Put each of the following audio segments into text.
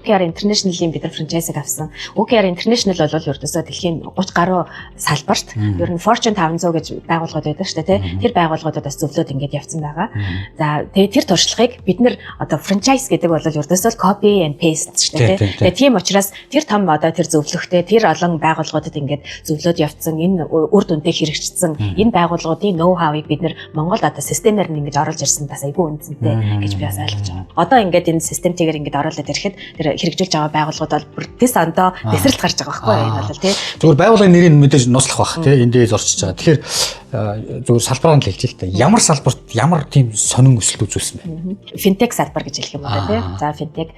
OKR International-ийн бид нар франчайзыг авсан. OKR International бол ердөөсөө дэлхийн 30 гаруй салбарт ер нь Fortune 500 гэж байгууллагууд байдаг шүү дээ, тий. Тэр байгууллагуудад бас зөвлөөд ингээд явцсан байгаа. За, тэгээд тэр туршлагыг бид нар одоо франчайз гэдэг бол ердөөсөө л copy and paste шүү дээ, тий. Тэгээд тийм учраас тэр том одоо тэр зөвлөхтэй, тэр олон байгууллагуудад ингээд зөвлөөд явцсан, энэ үр дүнтэй хэрэгжсэн энэ байгууллагуудын ноу хавыг бид нар Монголд одоо системээр нь ингэж оруулж ирсэн бас айгүй үнцэнтэй гэж би бас ойлгож байгаа. Одоо ингээд энэ системтэйгээр ингээд оруулаад ирэхэд тэр хэрэгжүүлж байгаа байгууллагууд бол бүр дэс ондоо дэсрэлт гарч байгаа байхгүй юу, энэ бол, тий. Зүгээр байгууллагын нэрийг мэдээж нууцлах бах, тий, эндээ зорчиж байгаа. Тэгэхээр зүгээр салбараа нь л хэлж л та. Ямар салбарт ямар тийм сонин өсөлт үзүүлсэн бэ? Финтек салбар гэж хэлэх юм байна, тий. За, финтек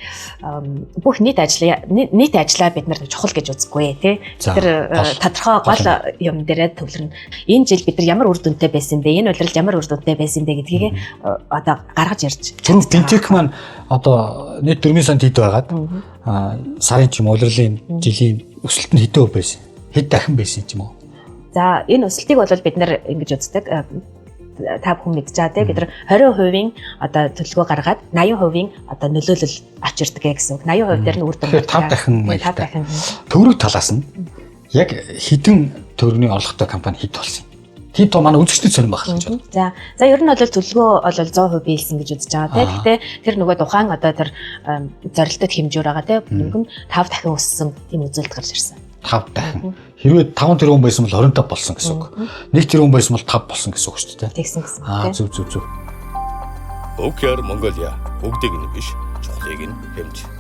бүх нийт ажлаа бид нар чухал гэж үзэхгүй, тий. Тэр тодорхой гол юм дээрээ төвлөрнө. Энэ жил бид нар ямар үр дүнтэй байсан бэ? Энэ улиралд ямар үр дүнтэй байсан бэ гэдгийг одоо гаргаж ирж. Түрүү финтек маань одоо нийт 4 санд хэд байгаад сарын ч юм уу, улирлын, жилийн өсөлт нь хэдэн хувь байсан? Хэд дахин байсан ч юм уу? За, энэ өсөлтийг бол бид нар ингэж үздэг, та бүхэн мэдж байгаа, тийм, бид нар 20%-ийн одоо төлөвлөгөө гаргаад 80%-ийн одоо нөлөөлөл авч ирдэг гэсэн үг. 80% дээр нь үр дүн. 5 дахин. 5 дахин. Төгрөг талаас нь яг хэдэн төгрөгийн орлоготой компани хэд болсон юм? Тийм тоо манай үзэгчдэд сонирн байх гэж байна. За, ер нь бол төлөвлөгөө бол 100% биелсэн гэж үзэж байгаа, тийм. Гэхдээ тэр нөгөө тухайн одоо тэр зорилтод хэмжүүр байгаа, тийм. Нүгэн 5 дахин өссөн тийм үзүүлэлт гарч ирсэн. 5 дахин. Хэрвээ 5 тэрбум байсан бол 25 болсон гэсэн үг. 1 тэрбум байсан бол 5 болсон гэсэн үг шүү дээ. Тэгсэн гэсэн. Аа, зөв, зөв, зөв. OKR Mongolia бүгдийг нь биш, чухлыг нь хэмж.